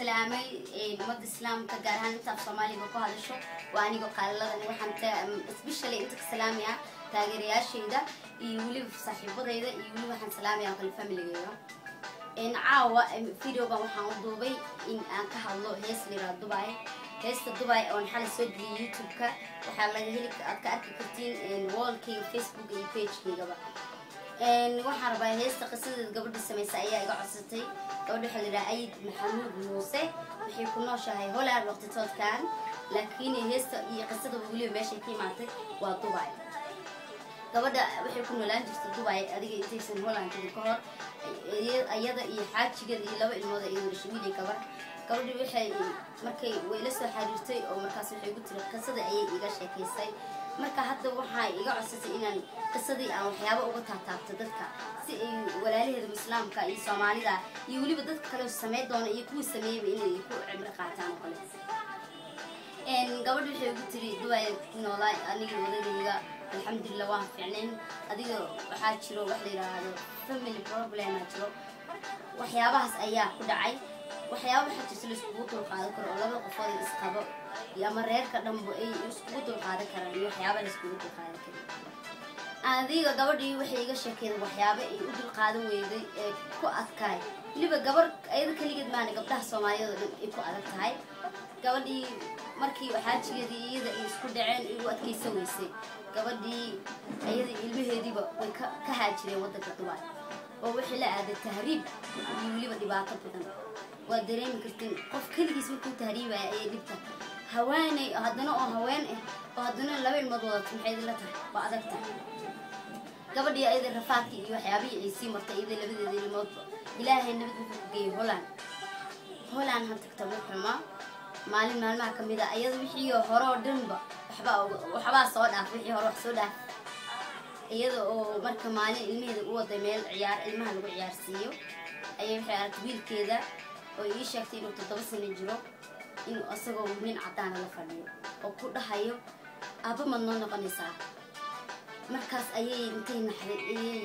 Salaamay ummadda Islaamka, gaar ahaan inta af Soomaaliga ku hadasho. Waa anigoo qaaliladan. Waxaan especially inta ka salaamaya taageerayaashayda iyo weliba saaxiibadayda, iyo weliba waxaan salaamaya oo kale familigayga. Caawa videogan waxaan u duubay in aan ka hadlo hees la yiraahdo Dubai. Heesta Dubai oon xalay soo geliyay YouTube-ka, waxaa laga heli, aad ka arki kartiin wallkayga Facebook iyo page-kaygaba. Waxaan rabaa heesta qisadeeda. Gabadha samaysa ayaa iga codsatay. Gabadha waxaa la yidhaha Ayid Maxamuud Muuse, waxay ku nooshahay Holland waqtitoodkan, laakiin heesta iyo qisadaba weliba meeshay ka imaatay waa Dubai. Gabadha waxay ku noolaan jirtay Dubai adiga intaysan Holland tegin ka hor, iyada iyo xaajigeeda iyo laba ilmood iyadoo dhashay, wiil iyo gabar. Gabadhi waxay markay way la soo xiriirtay oo markaas waxay igu tiri, qisada ayay iga sheekaysay. Marka hadda waxaa iga codsatay inaan qisadii aan waxyaabo uga taataabto dadka, si ay walaalaheeda Islaamka iyo Soomaalida iyo weliba dadka kale samey doona iyo kuwii sameeyeyba inay ku cibro qaataan oo kale. Gabadhi waxay igu tiri, Dubai ku noolaa aniga odagayga, alxamdulilah waan fiicnayn. Adiga waxaa jiro wax la yidhaahdo family problem aa jiro, waxyaabahaas ayaa ku dhacay. Waxyaaba waxaa jirta la iskugu dulqaadan karo oo labada qofood ay isqabo iyo ama reerka dhanbo ay iskugu dulqaadan karaan, iyo waxyaaba la iskugu dulqaadan karin. Adiga gabadhii waxay iga sheekeen waxyaaba ay u dulqaadan weyday ee ku adkaay. Weliba gabar ayada keligeed maana, gabdhaha Soomaaliyeed oo dhan ay ku adag tahay. Gabadhii markii xaajigeedii iyada ay isku dhaceen, ay u adkaysan weysay, gabadhii iyada ilmaheediiba way ka haajireen waddanka Dubai oo waxay la aaday tahriib iyo weliba dhibaato badan. Waad dareemi kartiin qof keligiis markuu tahriibaya ayay dhibta. Haweeney haddana oo haween ah oo haddana laba ilmood wadato, maxay idinla tahay? Waa adag tahay. Gabadhii ayada rafaadkii iyo waxyaabihii ay sii martay iyada labadeeda ilmoodba, Ilaahay nabad wuxuu ku geeyey Holland. Holland han tagta ma xuma. Maalin maalmaha ka mid a iyada wixii hore oo dhanba waxbaa soo dhaaf, wixii hore wax soo dhaaf. Iyada oo marka maalin ilmaheeda u waday meel ciyaar ilmaha lagu ciyaarsiiyo ayay waxay aragtay wiilkeeda oo ii sheegtay inuu 7 sano jiro, inuu isagoo nin caddaana la fadhiyo oo ku dhahayo, "Aabba maad noo noqonaysaa?" Markaas ayay intay naxday ayay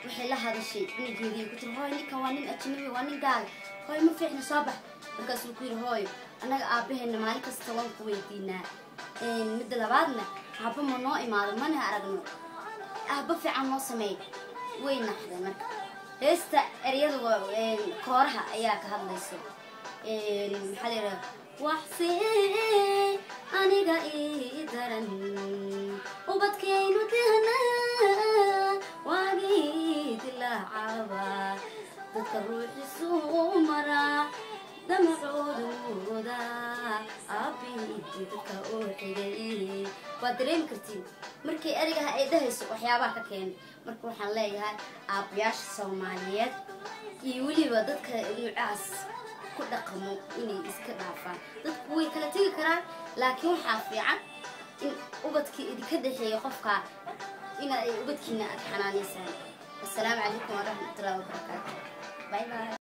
waxay la hadashay cunugeedii, ku tiri, "Hooy, ninkan waa nin ajnabi, waa nin gaal, hooy ma fiicna, soo bax." Markaasuu ku yidhi, "Hooy, annaga aabbaheena maalin kasta waan ku weydiinaa. Midda labaadna, aabba ma noo imaado, mana aragno, aabba fiican noo sameey." Way naxday. Marka heesta ereyada kooraha ayaa ka hadlayso. Maxaa la yidhaha? Waxsee aniga ii daran, ubadkaynu dihna waagii dilaacaba, dadka ruuxiisu maraa damacooda aabbihii dadka oo xigay. Waad dareemi kartiin markay ereygaha ay dhahayso waxyaabaha ka keenay. Marka waxaan leeyahay aabbayaasha Soomaaliyeed iyo weliba dadka nuucaas ku dhaqmo inay iska dhaafaan. Dadku way kala tegi karaan, laakiin waxaa fiican in ubadkii idinka dhexeeya qofka ina ay ubadkiina aad xanaanaysaan. Assalaamu calaykum waraxmatullahi wabarakaatu. Bye bye.